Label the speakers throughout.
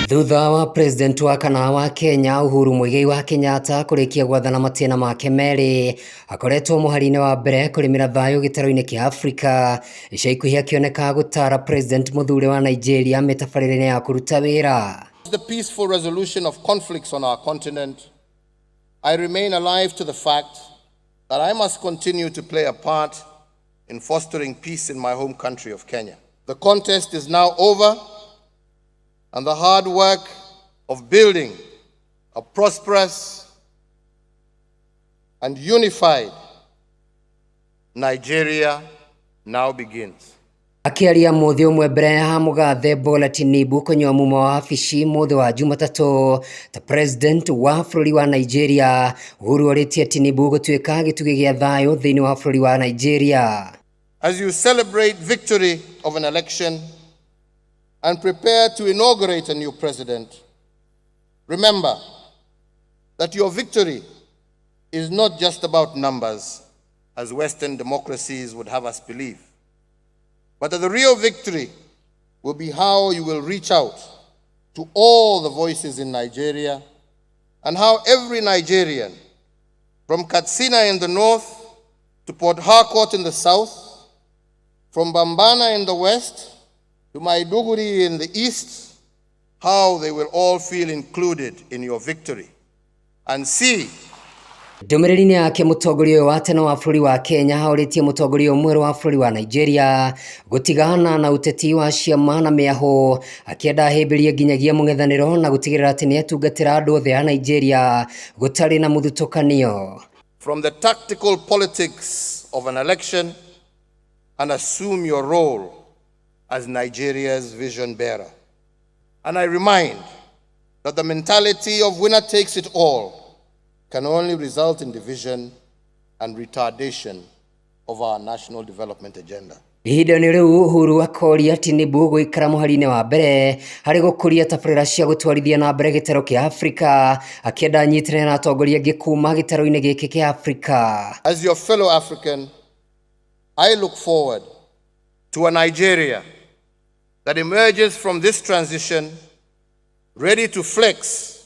Speaker 1: Thutha wa president wa kana wa Kenya Uhuru Muigai wa Kenyatta kũrĩkia gwathana matĩna make merĩ, akoretwo mũhari-inĩ wa mbere kũrĩmĩra thayũ gĩtarũ-inĩ kĩa Afrika, ica ikuhĩ akĩoneka gũtara president mũthure wa Nigeria mĩtabarĩre-inĩ ya kũruta wĩra.
Speaker 2: The peaceful resolution of conflicts on our continent, I remain alive to the fact that I must continue to play a part in fostering peace in my home country of Kenya. The contest is now over, and the hard work of building a prosperous and unified Nigeria now begins.
Speaker 1: Akĩaria mũthĩ ũmwe mbere ya mũgathe Bola Tinubu kũnyua mumo wa wabici mũthĩ wa Jumatatũ ta president wa bũrũri wa Nigeria, Uhuru orĩtie Tinubu gũtuĩka gĩtugĩ gĩa thayũ thĩinĩ wa bũrũri wa Nigeria.
Speaker 2: As you celebrate victory of an election and prepare to inaugurate a new president, remember that your victory is not just about numbers, as Western democracies would have us believe, but that the real victory will be how you will reach out to all the voices in Nigeria and how every Nigerian, from Katsina in the north to Port Harcourt in the south, from Bambana in the west to Maiduguri in the east, how they will all feel included in your victory and see
Speaker 1: Ndũmĩrĩri-inĩ yake, mũtongoria ũyũ wa tene wa bũrũri wa Kenya orĩtie mũtongoria ũyũ mwerũ wa bũrũri wa Nigeria gũtigana na ũteti wa ciama na mĩahũ, akĩenda ahĩmbĩrie nginyagia mũng'ethanĩro na gũtigĩrĩra atĩ nĩatungatĩra andũ othe a Nigeria gũtarĩ na mũthutũkanio.
Speaker 2: from the tactical politics of an election and assume your role as Nigeria's vision bearer. And I remind that the mentality of winner takes it all can only result in division and retardation of our national development agenda.
Speaker 1: Ihinda-inĩ rĩu, Uhuru akoria Tinubu gũikara mũhari-inĩ wa mbere harĩ gũkũria tabarĩra cia gũtwarithia na mbere gĩtarũ kĩa Afrika, akĩenda anyitanĩre na atongoria angĩ kuma gĩtarũ-inĩ gĩkĩ kĩa Afrika.
Speaker 2: As your fellow African, I look forward to a Nigeria that emerges from this transition ready to flex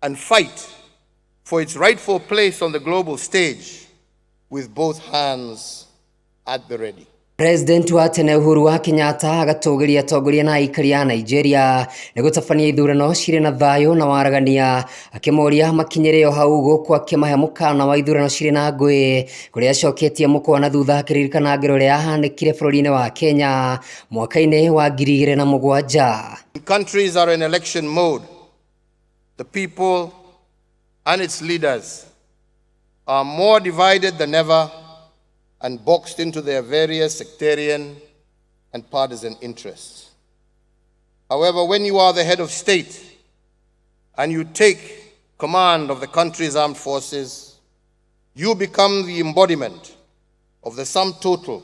Speaker 2: and fight for its rightful place on the global stage with both hands at the ready.
Speaker 1: President wa tene Uhuru wa Kenyatta agatũgĩria atongoria na aikari a Nigeria nĩ gũtabania ithurano cirĩ na thayũ na waragania, akĩmoria makinyĩre o hau gũkũ akĩmahe mũkana wa ithurano cirĩ na ngũĩ, kũrĩa acoketie mũkwa na thutha akĩririkana ngero ĩrĩa yahanĩkire bũrũri-inĩ wa Kenya mwaka-inĩ wa 2007.
Speaker 2: When countries are in election mode, the people and its leaders are more divided than ever and boxed into their various sectarian and partisan interests. However, when you are the head of state and you take command of the country's armed forces, you become the embodiment of the sum total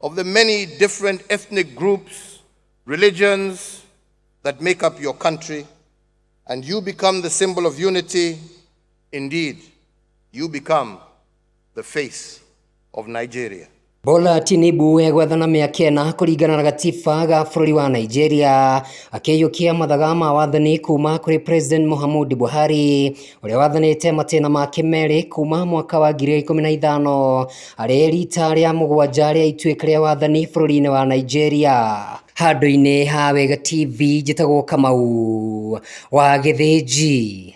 Speaker 2: of the many different ethnic groups, religions that make up your country, and you become the symbol of unity. Indeed, you become the face of Nigeria.
Speaker 1: Bola Tinubu egwathana mĩaka 4 kũringana na gatiba ga bũrũri wa Nigeria, akĩiyũkia mathaga ma wathani kuma kũrĩ President Muhammadu Buhari ũrĩa wathanĩte matĩna make merĩ kuma mwaka wa 2015, arĩ rita rĩa mũgwanja rĩa ituĩka rĩa wathani bũrũri-inĩ wa Nigeria. Handũ-inĩ ha Wega TV, njĩtagwo Kamau wa Gĩthĩnji.